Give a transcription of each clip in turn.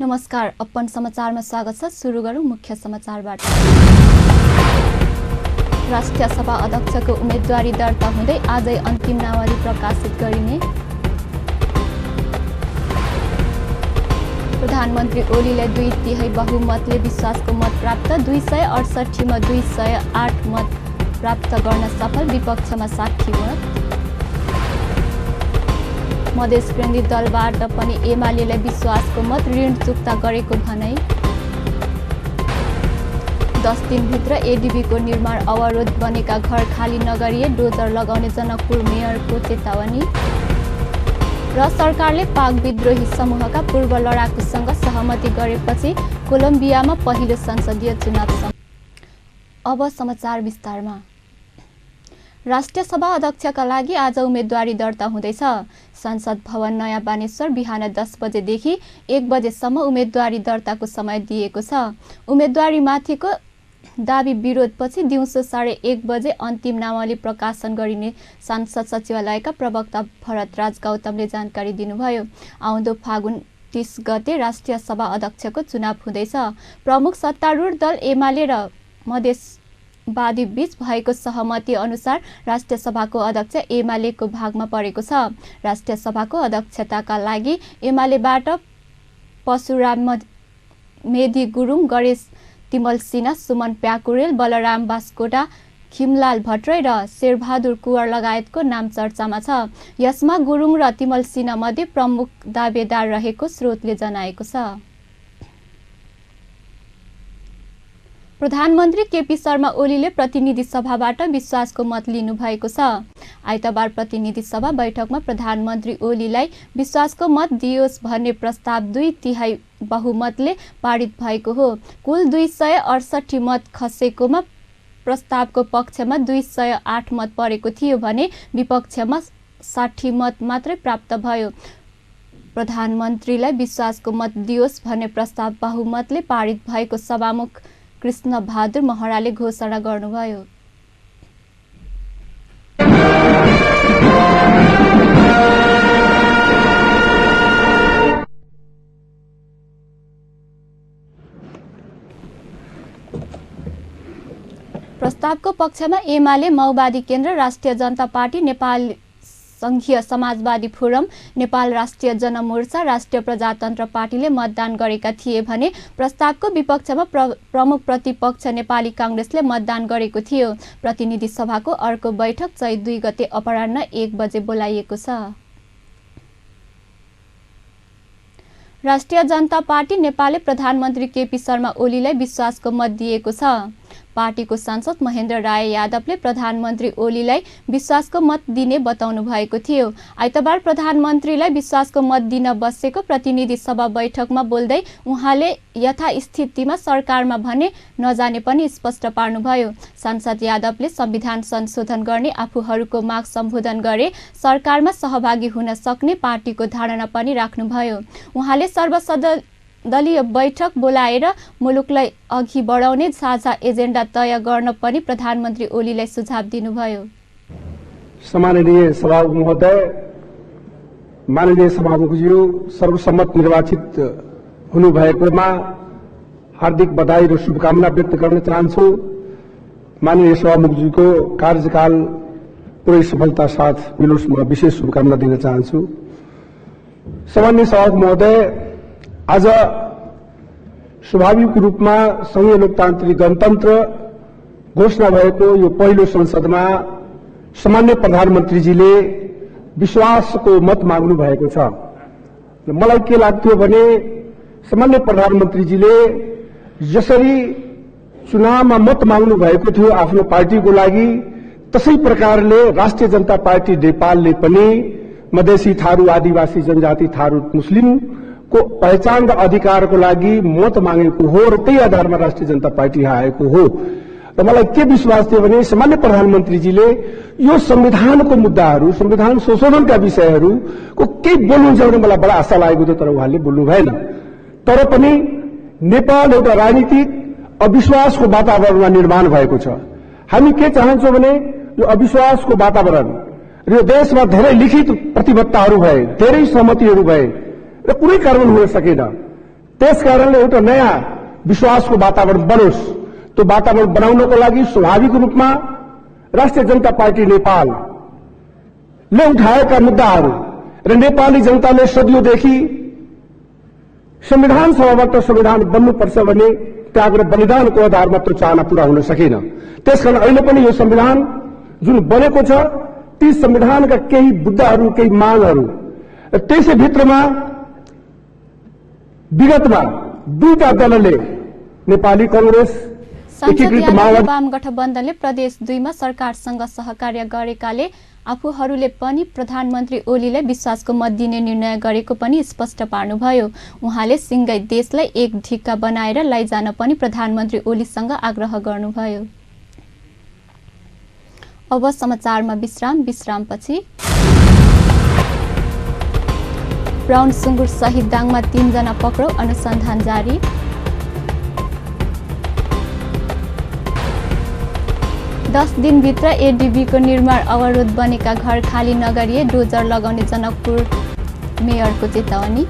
नमस्कार, अपन समाचारमा स्वागत छ। सुरु गरौं मुख्य समाचारबाट। राष्ट्रिय सभा अध्यक्षको उम्मेदवारी दर्ता हुँदै आजै अन्तिम नामावली प्रकाशित गरिने। प्रधानमन्त्री ओलीलाई 2/3 बहुमतले विश्वासको मत प्राप्त, 268 मा 208 मत प्राप्त गर्न सफल, विपक्षमा 60 मत। मधेस केन्द्रीय दलबाट पनि एमालेलाई विश्वासको मत, ऋण चुक्ता गरेको भनाई। 10 दिनभित्र एडीबीको निर्माण अवरोध, बनेका घर खाली नगरिए डोजर लगाउने जनकपुर मेयरको चेतावनी। र सरकारले पाक विद्रोही समूहका पूर्व लडाकुसँग सहमति गरेपछि कोलम्बियामा पहिलो संसदीय चुनाव। अब समाचार विस्तारमा। राष्ट्रिय सभा अध्यक्षका लागि आज उम्मेदवारी दर्ता हुँदैछ। संसद भवन नयाँ बानेश्वर बिहान 10 बजेदेखि 1 बजेसम्म उम्मेदवारी दर्ताको समय दिएको छ। उम्मेदवारीमाथिको दाबी विरोधपछि दिउँसो 1:30 बजे अन्तिम नामावली प्रकाशन गरिने संसद सचिवालयका प्रवक्ता भरतराज गौतमले जानकारी दिनुभयो। आउँदो फागुन 30 गते राष्ट्रिय सभा अध्यक्षको चुनाव हुँदैछ। प्रमुख सत्तारूढ दल एमाले र मधेसवादी बीच भएको सहमति अनुसार राष्ट्रिय सभाको अध्यक्ष एमालेको भागमा परेको छ। राष्ट्रिय सभाको अध्यक्षताका लागि एमालेबाट परशुराम मेधी गुरुङ, गणेश तिमल सिन्हा, सुमन प्याकुरेल, बलराम बास्कोटा, खिमलाल भट्टराई र शेरबहादुर कुँवर लगायतको नाम चर्चामा छ। यसमा गुरुङ र तिमल सिन्हा मध्ये प्रमुख दावेदार रहेको स्रोतले जनाएको छ। प्रधानमन्त्री केपी शर्मा ओलीले प्रतिनिधि सभाबाट विश्वासको मत लिनु भएको छ। आइतबार प्रतिनिधि सभा बैठकमा प्रधानमन्त्री ओलीलाई विश्वासको मत दियोस् भन्ने प्रस्ताव 2/3 बहुमतले पारित भएको हो। कुल 268 मत खसेकोमा प्रस्तावको पक्षमा 208 मत परेको थियो भने विपक्षमा 60 मत मात्रै प्राप्त भयो। प्रधानमन्त्रीलाई विश्वासको मत दियोस् भन्ने प्रस्ताव बहुमतले पारित भएको सभामुख कृष्ण बहादुर महराले घोषणा गर्नुभयो। प्रस्तावको पक्षमा एमाले, माओवादी केन्द्र, राष्ट्रिय जनता पार्टी, नेपाल संघीय समाजवादी फोरम, नेपाल राष्ट्रिय जनमोर्चा, राष्ट्रिय प्रजातन्त्र पार्टीले मतदान गरेका थिए भने प्रस्तावको विपक्षमा प्रमुख प्रतिपक्ष नेपाली कांग्रेसले मतदान गरेको थियो। प्रतिनिधि सभाको अर्को बैठक चैत 2 गते अपराह्न 1 बजे बोलाइएको छ। राष्ट्रिय जनता पार्टी नेपालले प्रधानमन्त्री केपी शर्मा ओलीलाई विश्वासको मत दिएको छ। पार्टीको सांसद महेन्द्र राय यादवले प्रधानमन्त्री ओलीलाई विश्वासको मत दिने बताउनु भएको थियो। आइतबार प्रधानमन्त्रीलाई विश्वासको मत दिन बसेको प्रतिनिधि सभा बैठकमा बोल्दै उहाँले यथास्थितिमा सरकारमा भने नजाने पनि स्पष्ट पार्नुभयो। सांसद यादवले संविधान संशोधन गर्ने आफूहरूको माग सम्बोधन गरे सरकारमा सहभागी हुन सक्ने पार्टीको धारणा पनि राख्नुभयो। उहाँले सर्वदलीय बैठक बोलाएर मुलुकलाई अघि बढाउने साझा एजेन्डा तय गर्न पनि प्रधानमन्त्री ओलीलाई सुझाव दिनुभयो। सम्माननीय सभामुख महोदय, माननीय सभामुखज्यू सर्वसम्मत निर्वाचित हुनुभएकोमा हार्दिक बधाई र शुभकामना व्यक्त गर्न चाहन्छु। माननीय सभामुखज्यूको कार्यकाल पुरै सफलता साथ मिलोस्, म विशेष शुभकामना दिन चाहन्छु। सम्माननीय सभामुख महोदय, आज स्वाभाविक रूपमा संघीय लोकतान्त्रिक गणतन्त्र घोषणा भएको यो पहिलो संसदमा सामान्य प्रधानमन्त्रीजीले विश्वासको मत माग्नु भएको छ। मलाई के लाग्थ्यो भने सामान्य प्रधानमन्त्रीजीले जसरी चुनावमा मत माग्नु भएको थियो आफ्नो पार्टीको लागि, त्यसै प्रकारले राष्ट्रिय जनता पार्टी नेपालले पनि मधेसी थारू, आदिवासी जनजाति, थारू, मुस्लिम को पहिचान र अधिकारको लागि मत मागेको हो र त्यही आधारमा राष्ट्रिय जनता पार्टी आएको हो। र मलाई के विश्वास थियो भने सामान्य प्रधानमन्त्रीजीले यो संविधानको मुद्दाहरू, संविधान संशोधनका विषयहरूको केही बोल्नुहुन्छ भने मलाई बडा आशा लागेको थियो, तर उहाँले बोल्नु भएन। तर पनि नेपाल एउटा राजनीतिक अविश्वासको वातावरणमा निर्माण भएको छ। हामी के चाहन्छौँ भने यो अविश्वासको वातावरण र यो देशमा धेरै लिखित प्रतिबद्धताहरू भए, धेरै सहमतिहरू भए र कुनै कार्यान्वयन हुन सकेन। त्यसकारणले एउटा नयाँ विश्वासको वातावरण बनोस्। त्यो वातावरण बनाउनको लागि स्वाभाविक रूपमा राष्ट्रिय जनता पार्टी नेपालले उठाएका मुद्दाहरू र नेपाली जनताले सदियोंदेखि संविधान सभाबाट संविधान बन्नुपर्छ भन्ने त्याग र बलिदानको आधारमा त्यो चाहना पूरा हुन सकेन। त्यसकारण अहिले पनि यो संविधान जुन बनेको छ ती संविधानका केही मुद्दाहरू केही मागहरू त्यसै भित्रमा विगतमा दुईटा दलले नेपाली कांग्रेस संसदीय वाम गठबन्धनले प्रदेश 2 मा सरकारसँग सहकार्य गरेकाले आफूहरूले पनि प्रधानमन्त्री ओलीलाई विश्वासको मत दिने निर्णय गरेको पनि स्पष्ट पार्नुभयो। उहाँले सिंगै देशलाई एक ढिक्का बनाएर लैजान पनि प्रधानमन्त्री ओलीसँग आग्रह गर्नुभयो। अब समाचारमा विश्रामपछि ब्राउन सुँगुर सहित दाङमा 3 जना पक्राउ, अनुसन्धान जारी। दस दिनभित्र एडीबीको निर्माण अवरोध बनेका घर खाली नगरिए डोजर लगाउने जनकपुर मेयरको चेतावनी।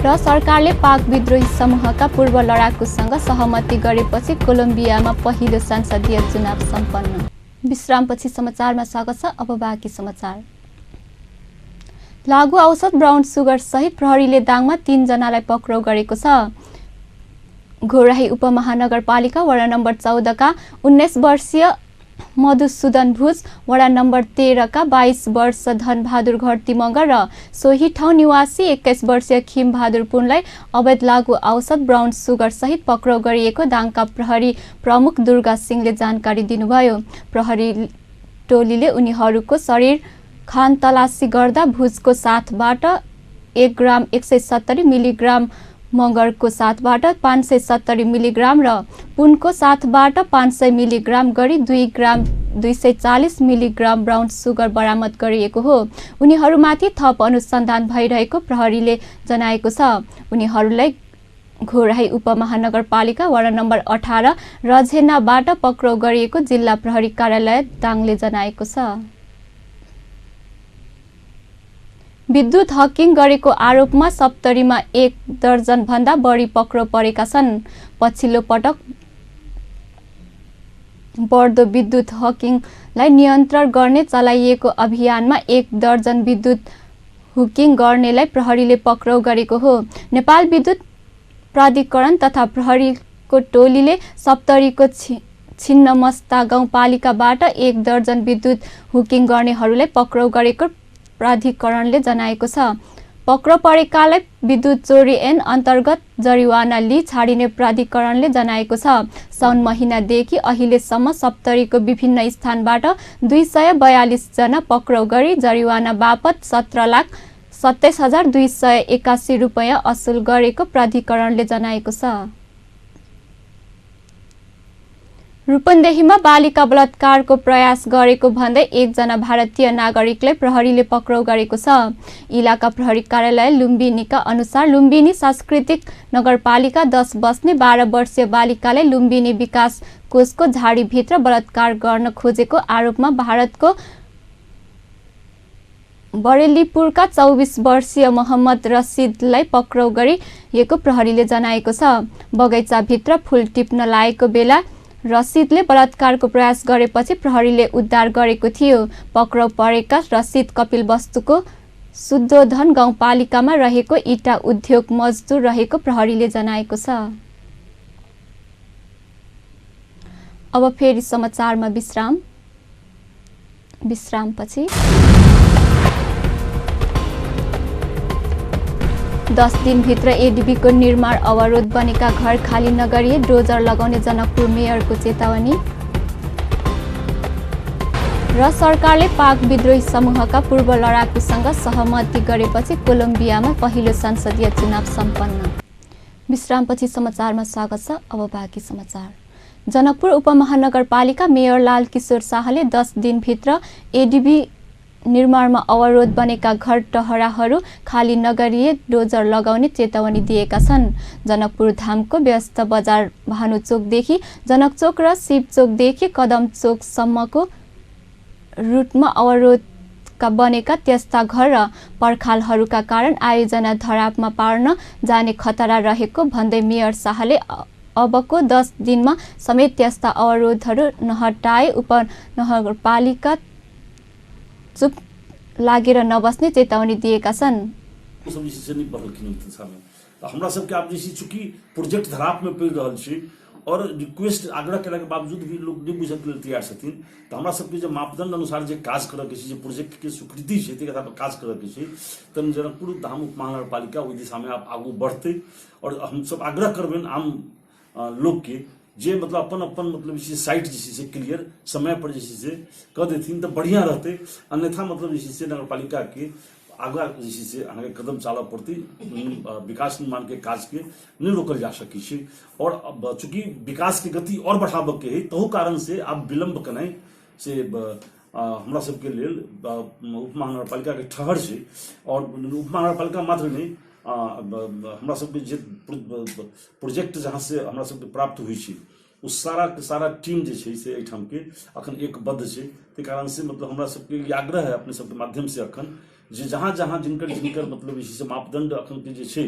र सरकारले पाक विद्रोही समूहका पूर्व लडाकुसँग सहमति गरेपछि कोलम्बियामा पहिलो संसदीय चुनाव सम्पन्न। विश्रामपछि समाचारमा स्वागत छ। अब बाँकी समाचार। लागु औषध ब्राउन सुगर सहित प्रहरीले दाङमा 3 जनालाई पक्राउ गरेको छ। घोराही उपमहानगरपालिका वडा नम्बर 14 का 19 वर्षीय मधुसूदन भुज, वडा नम्बर 13 का 22 वर्ष धनबहादुर घरती मगर र सोही ठाउँ निवासी 21 वर्षीय खिम बहादुर पुनलाई अवैध लागु औषध ब्राउन सुगर सहित पक्राउ गरिएको दाङका प्रहरी प्रमुख दुर्गा सिंहले जानकारी दिनुभयो। प्रहरी टोलीले उनीहरूको शरीर खान तलासी गर्दा भुजको साथबाट 1 ग्राम 170 मिलिग्राम, मगरको साथबाट 570 मिलिग्राम र पुनको साथबाट 500 मिलिग्राम गरी 2 ग्राम 240 मिलिग्राम ब्राउन सुगर बरामद गरिएको हो। उनीहरूमाथि थप अनुसन्धान भइरहेको प्रहरीले जनाएको छ। उनीहरूलाई घोराही उपमहानगरपालिका वडा नम्बर 18 रझेनाबाट पक्राउ गरिएको जिल्ला प्रहरी कार्यालय दाङले जनाएको छ। विद्युत हकिङ गरेको आरोपमा सप्तरीमा 1 दर्जन भन्दा बढी पक्राउ परेका छन्। पछिल्लो पटक बढ्दो विद्युत हकिङलाई नियन्त्रण गर्ने चलाइएको अभियानमा 1 दर्जन विद्युत हुकिङ गर्नेलाई प्रहरीले पक्राउ गरेको हो। नेपाल विद्युत प्राधिकरण तथा प्रहरीको टोलीले सप्तरीको छिन्नमस्ता गाउँपालिकाबाट 1 दर्जन विद्युत हुकिङ गर्नेहरूलाई पक्राउ गरेको प्राधिकरणले जनाएको छ। पक्राउ परेकालाई विद्युत चोरी ऐन अन्तर्गत जरिवाना लिई छाडिने प्राधिकरणले जनाएको छ। साउन महिनादेखि अहिलेसम्म सप्तरीको विभिन्न स्थानबाट 242 जना पक्राउ गरी जरिवाना बापत 17,27,281 रुपैयाँ असुल गरेको प्राधिकरणले जनाएको छ। रूपन्देहीमा बालिका बलात्कारको प्रयास गरेको भन्दै 1 जना भारतीय नागरिकलाई प्रहरीले पक्राउ गरेको छ। इलाका प्रहरी कार्यालय लुम्बिनीका अनुसार लुम्बिनी सांस्कृतिक नगरपालिका 10 बस्ने 12 वर्षीय बालिकालाई लुम्बिनी विकास कोषको झाडीभित्र बलात्कार गर्न खोजेको आरोपमा भारतको बरेलीपुरका 24 वर्षीय मोहम्मद रसिदलाई पक्राउ गरिएको प्रहरीले जनाएको छ। बगैँचाभित्र फूल टिप्न लागेको बेला रसिदले बलात्कारको प्रयास गरेपछि प्रहरीले उद्धार गरेको थियो। पक्राउ परेका रसिद कपिलवस्तुको शुद्धोधन गाउँपालिकामा रहेको इटा उद्योग मजदुर रहेको प्रहरीले जनाएको छ। अब फेरि समाचारमा विश्रामपछि 10 दिनभित्र एडीबीको निर्माण अवरोध बनेका घर खाली नगरिए डोजर लगाउने जनकपुर मेयरको चेतावनी। र सरकारले पाक विद्रोही समूहका पूर्व लडाकुसँग सहमति गरेपछि कोलम्बियामा पहिलो संसदीय चुनाव सम्पन्न। विश्रामपछि समाचारमा स्वागत छ। अब बाँकी समाचार। जनकपुर उपमहानगरपालिका मेयर लालकिशोर शाहले 10 दिनभित्र एडीबी निर्माणमा अवरोध बनेका घर टहराहरू खाली नगरिए डोजर लगाउने चेतावनी दिएका छन्। जनकपुर धामको व्यस्त बजार भानुचोकदेखि जनकचोक र शिवचोकदेखि कदमचोकसम्मको रुटमा अवरोध का बनेका त्यस्ता घर र पर्खालहरूका कारण आयोजना धरापमा पार्न जाने खतरा रहेको भन्दै मेयर शाहले अबको 10 दिनमा समेत त्यस्ता अवरोधहरू नहटाए उपनगरपालिका चुप लागेर नबस्ने चेतावनी दिएका छन्। हमरा सबके आप जैसी चूंकि प्रोजेक्ट धराप में पड़ रहा है और रिक्वेस्ट आग्रह के बावजूद भी लोग नहीं बुझे के तैयार छथिन, तो हमरा सबके जो मापदंड अनुसार जो काज करऽ के छै, जो प्रोजेक्ट के स्वीकृति छै तकर पर काज करऽ के छै, तन जनकपुर धाम उपमहानगरपालिका ओहि दिशा में आप आगू बढ़ते और हम सब आग्रह करबेन आम लोग के जे मतलब अपन अपन मतलब साइट जैसे क्लियर समय पर जैसे कह देथिन तो बढ़िया रहते, अन्यथा मतलब जैसे नगरपालिका के आगा जैसे अहाँके कदम चालऽ पड़ती, विकास निर्माण के काज के नहीं रोकल जा सकै छै। और चूंकि विकास के गति और बढ़ाबऽ के है तहु कारण से आप विलम्ब कनाइ से हमरा सबके लेल उपमहानगरपालिका के ठहर छै। और उपमहानगरपालिका मात्र नहीं हमरा सबके जे प्रोजेक्ट जहाँ से हमरा सबके प्राप्त हुई छै उस सारा के सारा टीम जे छै से एहिठाम के अखन एकबद्ध छै। ते कारण से मतलब हमरा सबके आग्रह है अपने सबके माध्यम से अखन जे जहाँ जहाँ जिनकर मतलब इसी से मापदंड अखन के जे छै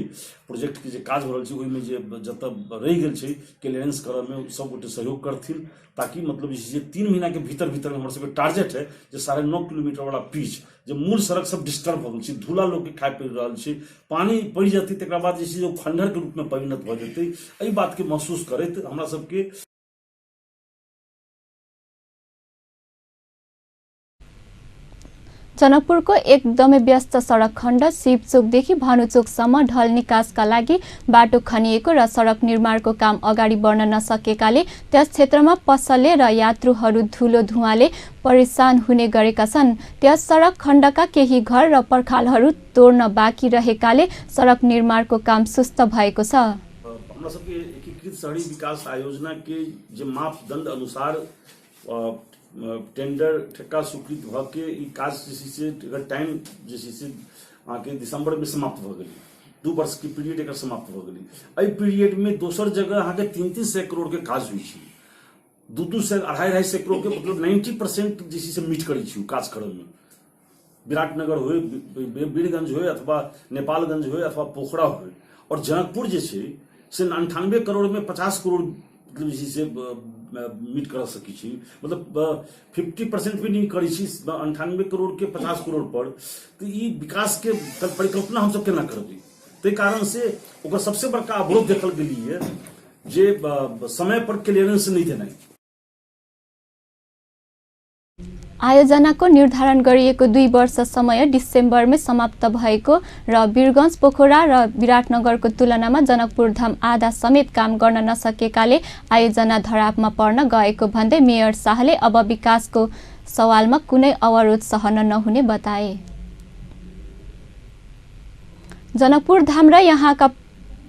प्रोजेक्ट के जे काज हो रहल छै ओहि में जे जतऽ रहि गेल छै क्लियरेंस करऽ में सब गोटे सहयोग करथिन, ताकि मतलब इसी से 3 महीना के भीतर भीतर में हमर सबके टारगेट है जे 9.5 किलोमीटर वाला पिच जे मूल सड़क सब डिस्टर्ब हो गेल छै, धूला लोग के खाए पड़ि रहल छै, पानी पड़ जेतै तकर बाद जे खंडहर के रूप में परिणत भ जेतै। एहि बात के महसूस करैत हमरा सबके जनकपुरको एकदमै व्यस्त सडक खण्ड शिवचोकदेखि भानुचोकसम्म ढल निकासका लागि बाटो खनिएको र सडक निर्माणको काम अगाडि बढ्न नसकेकाले त्यस क्षेत्रमा पसले र यात्रुहरू धुलो धुवाले परेशान हुने गरेका छन्। त्यस सडक खण्डका केही घर र पर्खालहरू तोड्न बाँकी रहेकाले सडक निर्माणको काम सुस्त भएको छ। हमरा सबके एकीकृत शहरी विकास आयोजना के जे मापदंड अनुसार टेंडर ठेका स्वीकृत भ के ई काज से टाइम जैसे अहाँके दिसंबर में समाप्त भ गेलै, 2 वर्ष के पीरियड एक समाप्त भ गेलै। एहि पीरियड में दोसर जगह अहाँके 300 करोड़ के काज हुई छै, 200 250 करोड़ के मतलब 90% जैसे से मीट करै छी काज करऽ में। विराटनगर हो, बीरगंज हो, अथवा नेपालगंज हो, अथवा पोखरा हो, और जनकपुर जे छै से 98 करोड़ में 50 करोड़ से मीट कर सकी छी, मतलब 50% भी नहीं करी छी 98 करोड़ के 50 करोड़ पर। तो ये विकास के परिकल्पना हम सब केना करबे, ते कारण से ओकर सबसे बड़का अवरोध देखल गेली है जे समय पर क्लियरेंस नहीं देना। आयोजनाको निर्धारण गरिएको 2 वर्ष समय डिसेम्बरमै समाप्त भएको र वीरगञ्ज पोखरा र विराटनगरको तुलनामा जनकपुर धाम आधा समेत काम गर्न नसकेकाले आयोजना धरापमा पर्न गएको भन्दै मेयर शाहले अब विकासको सवालमा कुनै अवरोध सहन नहुने बताए। जनकपुर धाम र यहाँका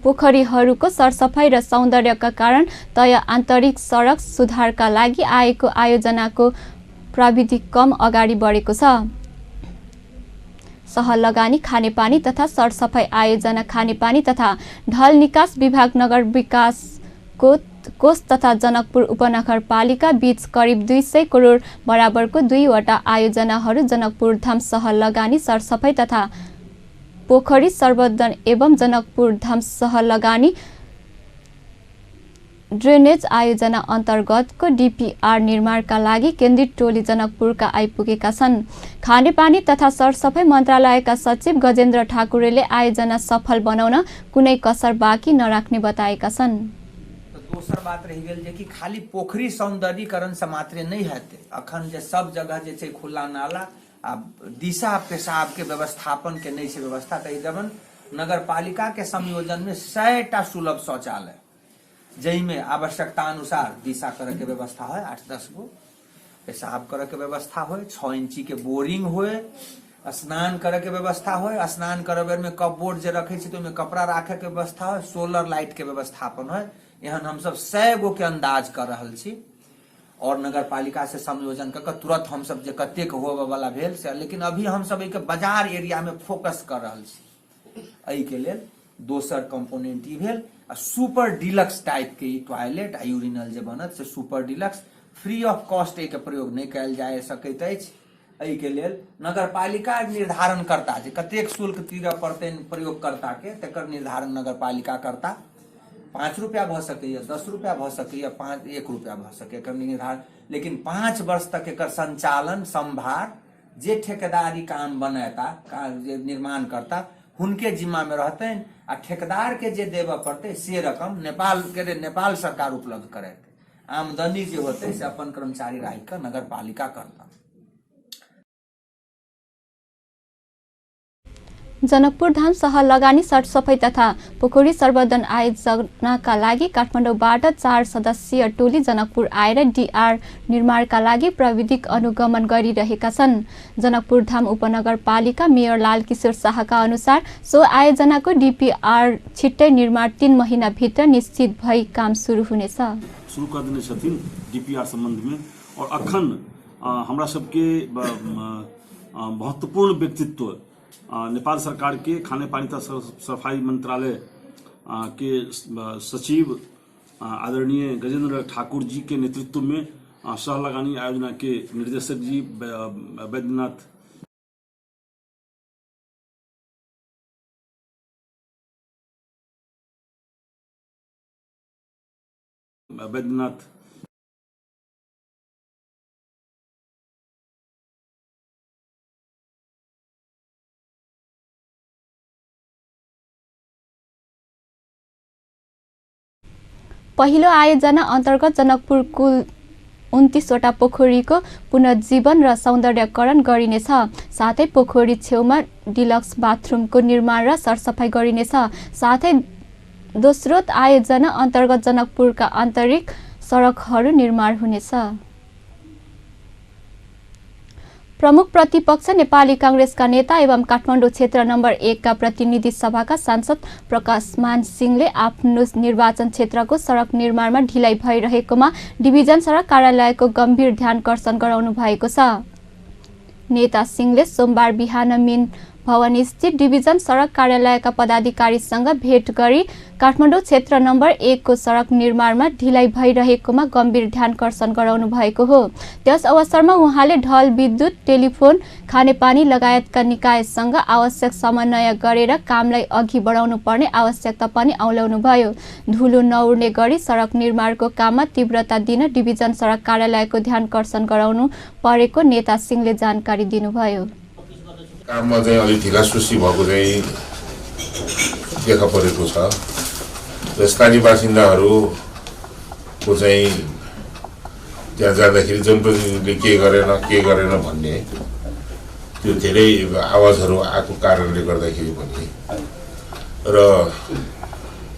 पोखरीहरूको सरसफाई र सौन्दर्यका कारण तय आन्तरिक सडक सुधारका लागि आएको आयोजनाको प्राविधिक कम अगाडि बढेको छ। सहर लगानी खानेपानी तथा सरसफाई आयोजना खानेपानी तथा ढल निकास विभाग नगर विकास कोष तथा जनकपुर उपनगरपालिका बीच करिब 200 करोड बराबरको 2 वटा आयोजनाहरू जनकपुर धाम सहर लगानी सरसफाई तथा पोखरी सर्वोधन एवं जनकपुर धाम सहर लगानी ड्रेनेज आयोजना अन्तर्गतको डीपीआर निर्माणका लागि केन्द्रित टोली जनकपुरका आइपुगेका छन्। खानेपानी तथा सरसफाई मन्त्रालयका सचिव गजेन्द्र ठाकुरेले आयोजना सफल बनाउन कुनै कसर बाँकी नराख्ने बताएका छन्। दोसर बात रहि गेल जे कि खाली पोखरी सौन्दर्यीकरण से मात्रे नहीं हेतै, अखन जे सब जगह जे छै खुला नाला आ दिशा पेशाब के व्यवस्थापन के नहीं छै व्यवस्था, तै नगर पालिका के संयोजन में 100टा सुलभ शौचालय जई में आवश्यकता अनुसार दिशा करे के व्यवस्था है, 8-10 गो पेशाब करे के व्यवस्था हो, 6 इंची के बोरिंग हो, स्नान करे के व्यवस्था हो, स्नान करे बेर में कप बोर्ड जे रखे छी तो में कपड़ा राखे के व्यवस्था हो, सोलर लाइट के व्यवस्थापन है। एहन हम सब 100 गो के अंदाज कर रहल छी और नगर पालिका से संयोजन कर तुरंत हम सब जे कतेक होबे वाला भेल से, लेकिन अभी हम सब एक बाजार एरिया में फोकस कर रहल छी। एहि के लेल दोसर कंपोनेंट ई भेल सुपर डिलक्स टाइप के टॉयलेट आ यूरिनल जे बनत से super deluxe free of cost एक प्रयोग नहीं कल जा सकैत अछि, एहि के लेल नगरपालिका निर्धारणकर्ता जे कतेक शुल्क तीरऽ पड़तनि प्रयोगकर्ता के तकर निर्धारण नगरपालिका करता। 5 रुपया भ सकैया, 10 रुपया भ सकैया, 1 रुपया भ सकैया एकर निर्धारण, लेकिन 5 वर्ष तक एकर संचालन संभार जे ठेकेदारी काम बनाता जे निर्माण करता हुनके जिम्मा में रहतनि आ ठेकेदार के जे देबऽ पड़ते से रकम नेपाल सरकार उपलब्ध करेते। आमदनी जे होते से अपन कर्मचारी राखि कऽ नगरपालिका करता। जनकपुर धाम सहर लगानी सरसफाई तथा पोखरी सर्वोधन आयोजनाका लागि काठमाडौँबाट 4 सदस्यीय टोली जनकपुर आएर डीआर निर्माणका लागि प्राविधिक अनुगमन गरिरहेका छन्। जनकपुर धाम उपनगरपालिका मेयर लालकिशोर शाहका अनुसार सो आयोजनाको डीपीआर छिट्टै निर्माण 3 महिनाभित्र निश्चित भई काम सुरु हुनेछ। शुरू कर देने छथिन डीपीआर संबंध में। और अखन हमरा सबके महत्वपूर्ण व्यक्तित्व नेपाल सरकार के खाने पानी तथा सफाई मंत्रालय के सचिव आदरणीय गजेंद्र ठाकुर जी के नेतृत्व में सह लगानी आयोजना के निर्देशक जी वैद्यनाथ पहिलो आयोजना अन्तर्गत जनकपुर कुल 29 वटा पोखरीको पुनर्जीवन र सौन्दर्यकरण गरिनेछ। साथै पोखरी छेउमा डिलक्स बाथरुमको निर्माण र सरसफाई गरिनेछ। साथै दोस्रो आयोजना अन्तर्गत जनकपुरका आन्तरिक सडकहरू निर्माण हुनेछ। प्रमुख प्रतिपक्ष नेपाली कांग्रेसका नेता एवं काठमाडौँ क्षेत्र नम्बर 1 का प्रतिनिधि सभाका सांसद प्रकाशमान सिंहले आफ्नो निर्वाचन क्षेत्रको सडक निर्माणमा ढिलाइ भइरहेकोमा डिभिजन सडक कार्यालयको गम्भीर ध्यानकर्षण गराउनु भएको छ। नेता सिंहले सोमबार बिहान मीन भवन स्थित डिभिजन सडक कार्यालयका पदाधिकारीसँग भेट गरी काठमाडौँ क्षेत्र नम्बर 1 को सडक निर्माणमा ढिलाइ भइरहेकोमा गम्भीर ध्यानकर्षण गराउनु भएको हो। त्यस अवसरमा उहाँले ढल विद्युत, टेलिफोन, खानेपानी लगायतका निकायसँग आवश्यक समन्वय गरेर कामलाई अघि बढाउनु पर्ने आवश्यकता पनि औल्याउनु भयो। धुलो नउड्ने गरी सडक निर्माणको काममा तीव्रता दिन डिभिजन सडक कार्यालयको ध्यानकर्षण गराउनु परेको नेता सिंहले जानकारी दिनुभयो। काममा चाहिँ अलि ढिलासुसी भएको चाहिँ देखा परेको छ। स्थानीय बासिन्दाहरूको चाहिँ त्यहाँ जाँदाखेरि जनप्रतिनिधिले के गरेन भन्ने त्यो धेरै आवाजहरू आएको कारणले गर्दाखेरि पनि र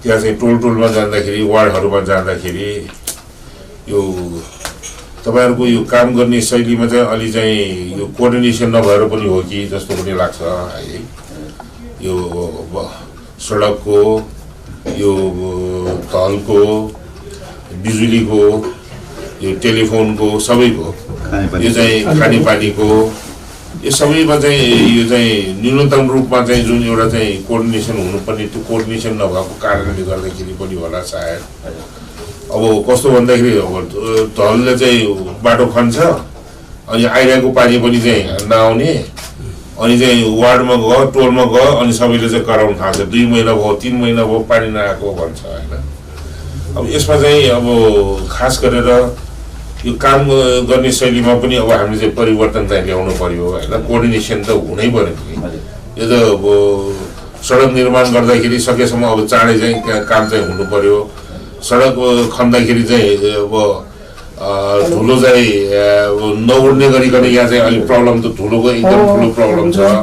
त्यहाँ चाहिँ टोलमा जाँदाखेरि वार्डहरूमा जाँदाखेरि यो तपाईहरुको यो काम गर्ने शैलीमा चाहिँ अलि चाहिँ यो कोअर्डिनेसन नभएर पनि हो कि जस्तो पनि लाग्छ है। यो सडकको, यो तलको, बिजुलीको, यो टेलिफोनको, सबैको यो चाहिँ खानेपानीको यो सबैमा चाहिँ यो चाहिँ न्यूनतम रूपमा चाहिँ जुन एउटा चाहिँ कोअर्डिनेसन हुनुपर्ने त्यो कोअर्डिनेसन नभएको कारणले गर्दाखेरि पनि होला सायद। अब कस्तो भन्दाखेरि अब ढलले चाहिँ बाटो खन्छ अनि आइरहेको पानी पनि चाहिँ नआउने अनि चाहिँ वार्डमा गयो, टोलमा गयो अनि सबैले चाहिँ कराउन थाल्छ। 2 महिना भयो, 3 महिना भयो पानी नआएको भन्छ हैन। अब यसमा चाहिँ अब खास गरेर यो काम गर्ने शैलीमा पनि अब हामीले चाहिँ परिवर्तन चाहिँ ल्याउनु पर्यो हैन। कोअर्डिनेसन त हुनै पर्यो नि। यो त अब सडक निर्माण गर्दाखेरि सकेसम्म अब चाँडै चाहिँ काम चाहिँ हुनु पर्यो। सडक खन्दाखेरि चाहिँ अब धुलो चाहिँ नउड्ने गरिकन यहाँ चाहिँ अलिक प्रब्लम त धुलोको एकदम ठुलो प्रब्लम छ हैन।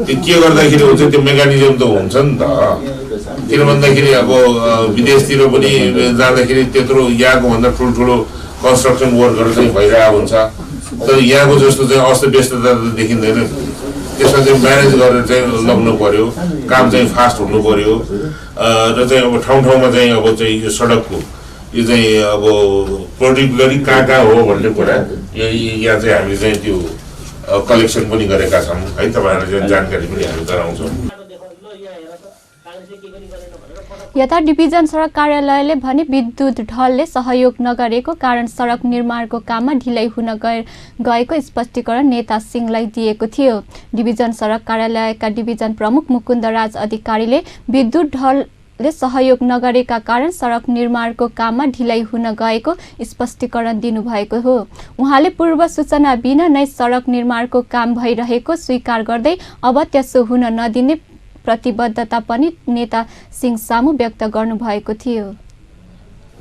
त्यो के गर्दाखेरि हुन्छ त्यो मेकानिजम त हुन्छ नि त। किन भन्दाखेरि अब विदेशतिर पनि जाँदाखेरि त्यत्रो यहाँको भन्दा ठुल्ठुलो कन्स्ट्रक्सन वर्कहरू चाहिँ भइरहेको हुन्छ। तर यहाँको जस्तो चाहिँ अस्तव्यस्तता त देखिँदैन। त्यसमा चाहिँ म्यानेज गरेर चाहिँ लग्नु पर्यो, काम चाहिँ फास्ट हुनु पर्यो र चाहिँ अब ठाउँ चाहिँ अब चाहिँ यो सडकको यो चाहिँ अब पर्टिकुलरली कहाँ हो भन्ने कुरा यहाँ चाहिँ हामीले चाहिँ त्यो कलेक्सन पनि गरेका छौँ है। तपाईँहरूलाई चाहिँ जानकारी पनि हामी गराउँछौँ। यता डिभिजन सडक कार्यालयले भने विद्युत ढलले सहयोग नगरेको कारण सडक निर्माणको काममा ढिलाइ हुन गएको स्पष्टीकरण नेता सिंहलाई दिएको थियो। डिभिजन सडक कार्यालयका डिभिजन प्रमुख मुकुन्द राज अधिकारीले विद्युत ढलले सहयोग नगरेका कारण सडक निर्माणको काममा ढिलाइ हुन गएको स्पष्टीकरण दिनुभएको हो। उहाँले पूर्व सूचना बिना नै सडक निर्माणको काम भइरहेको स्वीकार गर्दै अब त्यसो हुन नदिने प्रतिबद्धता पनि नेता सिंह सामु व्यक्त गर्नुभएको थियो।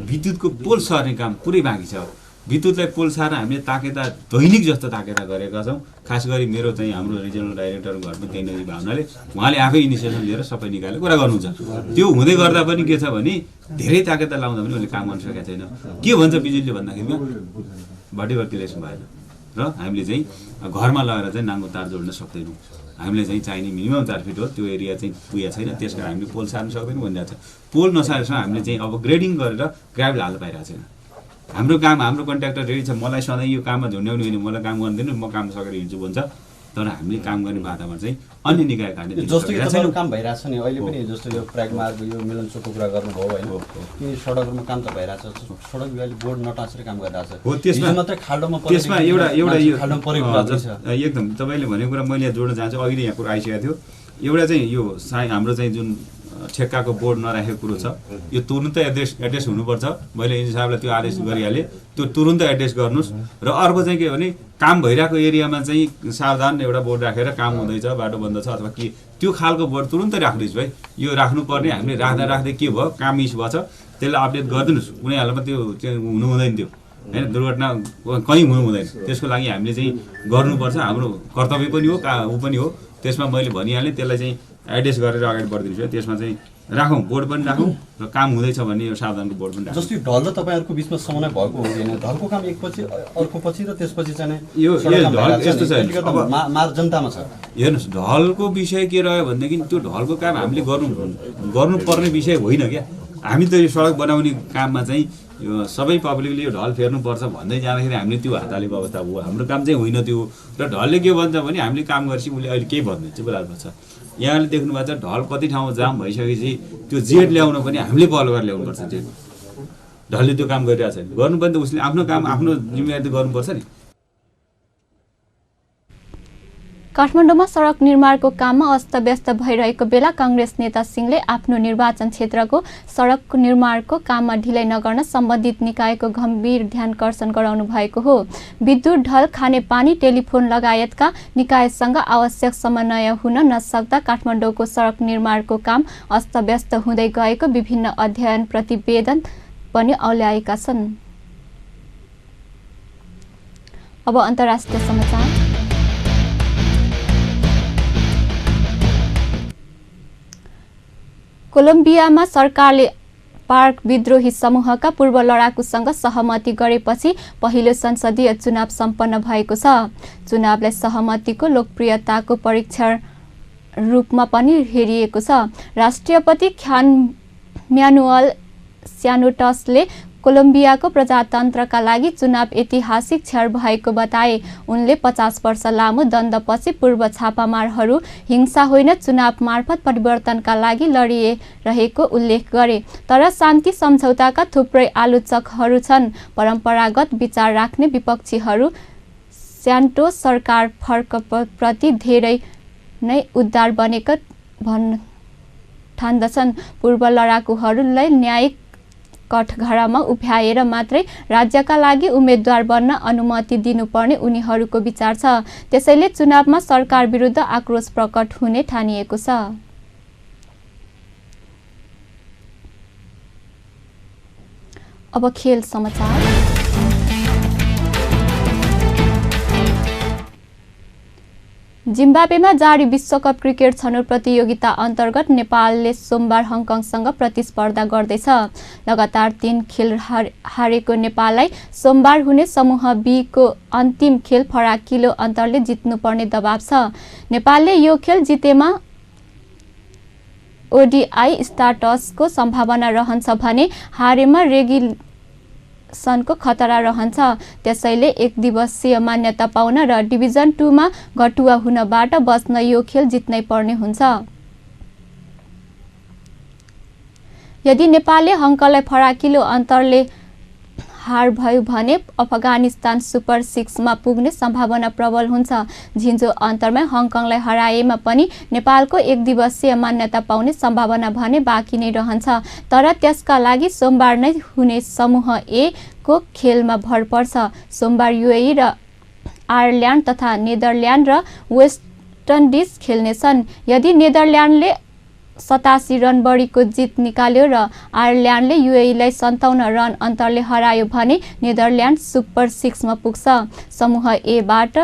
विद्युतको पोल सर्ने काम पुरै बाँकी छ। विद्युतलाई पोल सार्न हामीले ताकेता दैनिक जस्तो ताकेता गरेका छौँ। खास गरी मेरो चाहिँ हाम्रो रिजनल डाइरेक्टर घरमा त्यही नजिक भावनाले उहाँले आफै इनिसिएसन लिएर सबै निकालेर कुरा गर्नुहुन्छ। त्यो हुँदै गर्दा पनि के छ भने धेरै ताकेता लाउँदा पनि उहिले काम गर्न सकेको छैन। के भन्छ बिजुलीले भन्दाखेरिमा भर्टिकल इलेक्सन भएन र हामीले चाहिँ घरमा लगेर चाहिँ नाङ्गो तार जोड्न सक्दैनौँ। हामीले चाहिँ चाहिने मिनिमम 4 फिट हो, त्यो एरिया चाहिँ पुगेको छैन। त्यस कारण हामीले पोल सार्न सक्दैनौँ भनिरहेको छ। पोल नसारेसम्म हामीले चाहिँ अब ग्रेडिङ गरेर ग्राभल हाल्न पाइरहेको छैन। हाम्रो काम, हाम्रो कन्ट्र्याक्टर रेडी छ। मलाई सधैँ यो काममा झुन्ड्याउने होइन, मलाई काम गर्दैन, म काम सकेर हिँड्छु भन्छ। तर हामीले काम गर्ने बाधामा चाहिँ अन्य निकाय कार्य जस्तो कि तपाईँको काम भइरहेछ नि अहिले पनि, जस्तो यो प्राग मार्ग यो मिलन चोकको कुरा गर्नुभयो होइन, कि सडकमा काम त भइरहेछ, सडक विभागले बोर्ड नटाँसेर काम गरिरहेछ हो। त्यसमा मात्रै खाल्डोमा त्यसमा एउटा यो खाल्डोमा परेको एकदम तपाईँले भनेको कुरा मैले जोड्न चाहन्छु। अहिले यहाँ कुरा आइसकेको थियो। एउटा चाहिँ यो हाम्रो चाहिँ जुन ठेक्काको बोर्ड नराखेको कुरो छ, यो तुरुन्तै एड्रेस हुनुपर्छ। मैले इन्जिनियर साहबलाई त्यो आदेश गरिहालेँ, त्यो तुरुन्तै एड्रेस गर्नुहोस्। र अर्को चाहिँ के भने काम भइरहेको एरियामा चाहिँ सावधान एउटा बोर्ड राखेर काम हुँदैछ, बाटो बन्द छ अथवा के, त्यो खालको बोर्ड तुरुन्तै राख्नुहोस् भाइ। यो राख्नुपर्ने, हामीले राख्दै के भयो, काम मिस भएछ, त्यसलाई अपडेट गरिदिनुहोस्। कुनै हालतमा त्यो हुनु हुँदैन, त्यो होइन दुर्घटना कहीँ हुनु हुँदैन। त्यसको लागि हामीले चाहिँ गर्नुपर्छ, हाम्रो कर्तव्य पनि हो, ऊ पनि हो। त्यसमा मैले भनिहालेँ, त्यसलाई चाहिँ एड्रेस गरेर अगाडि बढिदिन्छु। त्यसमा चाहिँ राखौँ, बोर्ड पनि राखौँ र काम हुँदैछ भन्ने यो सावधानको बोर्ड पनि राखौँ। जस्तो ढल र तपाईँहरूको बिचमा समन्वय भएको हुँदैन, ढलको काम एकपछि अर्को पछि र त्यसपछि चाहिँ यो ढल यस्तो छ मार जनतामा छ। हेर्नुहोस्, ढलको विषय के रह्यो भनेदेखि त्यो ढलको काम हामीले गर्नुपर्ने विषय होइन क्या। हामी त यो सडक बनाउने काममा चाहिँ यो सबै पब्लिकले यो ढल फेर्नुपर्छ भन्दै जाँदाखेरि हामीले त्यो हातालेको अवस्था हो। हाम्रो काम चाहिँ होइन त्यो। र ढलले के भन्छ भने हामीले काम गरेपछि उसले अहिले केही भन्दैन चाहिँ बोलाउनु पर्छ। यहाँले देख्नु भएको छ ढल कति ठाउँमा जाम भइसकेपछि त्यो जेड ल्याउन पनि हामीले पहल गरेर ल्याउनुपर्छ। जेड ढलले त्यो काम गरिरहेको छैन, गर्नु पनि त उसले आफ्नो काम, आफ्नो जिम्मेवारी त गर्नुपर्छ नि। काठमाडौँमा सडक निर्माणको काममा अस्तव्यस्त भइरहेको बेला काङ्ग्रेस नेता सिंहले आफ्नो निर्वाचन क्षेत्रको सडक निर्माणको काममा ढिलाइ नगर्न सम्बन्धित निकायको गम्भीर ध्यानकर्षण गराउनु भएको हो। विद्युत ढल, खानेपानी, टेलिफोन लगायतका निकायसँग आवश्यक समन्वय हुन नसक्दा काठमाडौँको सडक निर्माणको काम अस्तव्यस्त हुँदै गएको विभिन्न अध्ययन प्रतिवेदन पनि औल्याएका छन्। अब अन्तर्राष्ट्रिय समाचार। कोलम्बियामा सरकारले पार्क विद्रोही समूहका पूर्व लडाकुसँग सहमति गरेपछि पहिलो संसदीय चुनाव सम्पन्न भएको छ। चुनावलाई सहमतिको लोकप्रियताको परीक्षण रूपमा पनि हेरिएको छ। राष्ट्रपति ख्यान म्यानुअल स्यानोटसले कोलम्बियाको प्रजातन्त्रका लागि चुनाव ऐतिहासिक क्षण भएको बताए। उनले 50 वर्ष लामो द्वन्द्वपछि पूर्व छापामारहरू हिंसा होइन चुनाव मार्फत परिवर्तनका लागि लडिरहेको उल्लेख गरे। तर शान्ति सम्झौताका थुप्रै आलोचकहरू छन्। परम्परागत विचार राख्ने विपक्षीहरू स्यान्टोस सरकार फर्कप्रति धेरै नै उदार बनेको ठान्दछन्। पूर्व लडाकुहरूलाई न्यायिक कठघरामा उभ्याएर मात्रै राज्यका लागि उम्मेद्वार बन्न अनुमति दिनुपर्ने उनीहरूको विचार छ। त्यसैले चुनावमा सरकार विरुद्ध आक्रोश प्रकट हुने ठानिएको छ। अब खेल समाचार। जिम्बाब्वेमा जारी विश्वकप क्रिकेट छनौट प्रतियोगिता अन्तर्गत नेपालले सोमबार हङकङसँग प्रतिस्पर्धा गर्दैछ। लगातार 3 खेल हारेको नेपाललाई सोमबार हुने समूह बी को अन्तिम खेल फराकिलो अन्तरले जित्नुपर्ने दबाव छ। नेपालले यो खेल जितेमा ओडिआई स्टाटसको सम्भावना रहन्छ भने हारेमा रेगिसनको खतरा रहन्छ। त्यसैले एक दिवसीय मान्यता पाउन र डिभिजन 2 मा घटुवा हुनबाट बच्न यो खेल जित्नै पर्ने हुन्छ। यदि नेपालले हङकङलाई फराकिलो अन्तरले हार भयो भने अफगानिस्तान सुपर 6 मा पुग्ने सम्भावना प्रबल हुन्छ। झिन्जो अन्तरमा हङकङलाई हराएमा पनि नेपालको एक दिवसीय मान्यता पाउने सम्भावना भने बाँकी नै रहन्छ। तर त्यसका लागि सोमबार नै हुने समूह ए को खेलमा भर पर्छ। सोमबार युएई र आयरल्यान्ड तथा नेदरल्यान्ड र वेस्ट इन्डिज खेल्नेछन्। यदि नेदरल्यान्डले 87 रन बढीको जित निकाल्यो र आयरल्यान्डले युएईलाई 57 रन अन्तरले हरायो भने नेदरल्यान्ड सुपर 6 मा पुग्छ। समूह ए बाट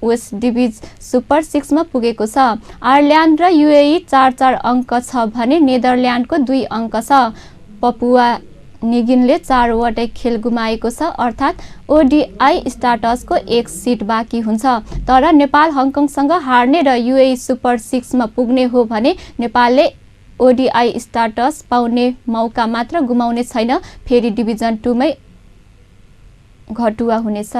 वेस्ट इन्डिज सुपर 6 मा पुगेको छ। आयरल्यान्ड र युएई 4-4 अङ्क छ भने नेदरल्यान्डको 2 अङ्क छ। पपुवा न्युगिनीले 4 वटै खेल गुमाएको छ, अर्थात् ओडिआई स्टाटसको 1 सिट बाँकी हुन्छ। तर नेपाल हङकङसँग हार्ने र युएई सुपर 6 मा पुग्ने हो भने नेपालले ओडिआई स्टाटस पाउने मौका मात्र गुमाउने छैन, फेरि डिभिजन 2 मै घटुवा हुनेछ।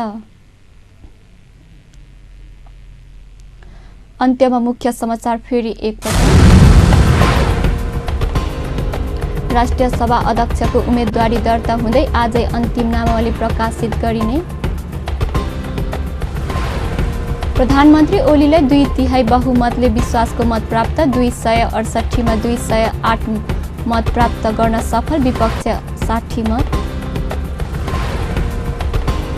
अन्त्यमा मुख्य समाचार फेरि एकपटक। राष्ट्रिय सभा अध्यक्षको उम्मेदवारी दर्ता हुँदै आजै अन्तिम नामावली प्रकाशित गरिने। प्रधानमन्त्री ओलीलाई 2/3 बहुमतले विश्वासको मत प्राप्त, 268 मा 208 मत प्राप्त गर्न सफल, विपक्ष 60 मत।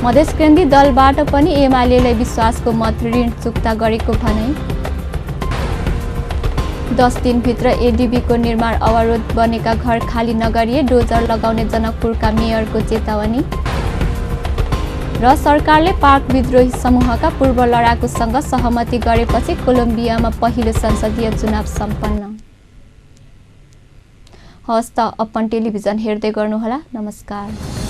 मधेसकेन्द्री दलबाट पनि एमालेलाई विश्वासको मत ऋण चुक्ता गरेको भनाई। 10 दिनभित्र एडीबीको निर्माण अवरोध बनेका घर खाली नगरिए डोजर लगाउने जनकपुरका मेयरको चेतावनी। र सरकारले पाक विद्रोही समूहका पूर्व लडाकुसँग सहमति गरेपछि कोलम्बियामा पहिलो संसदीय चुनाव सम्पन्न। हवस् त अपन टेलिभिजन हेर्दै गर्नुहोला। नमस्कार।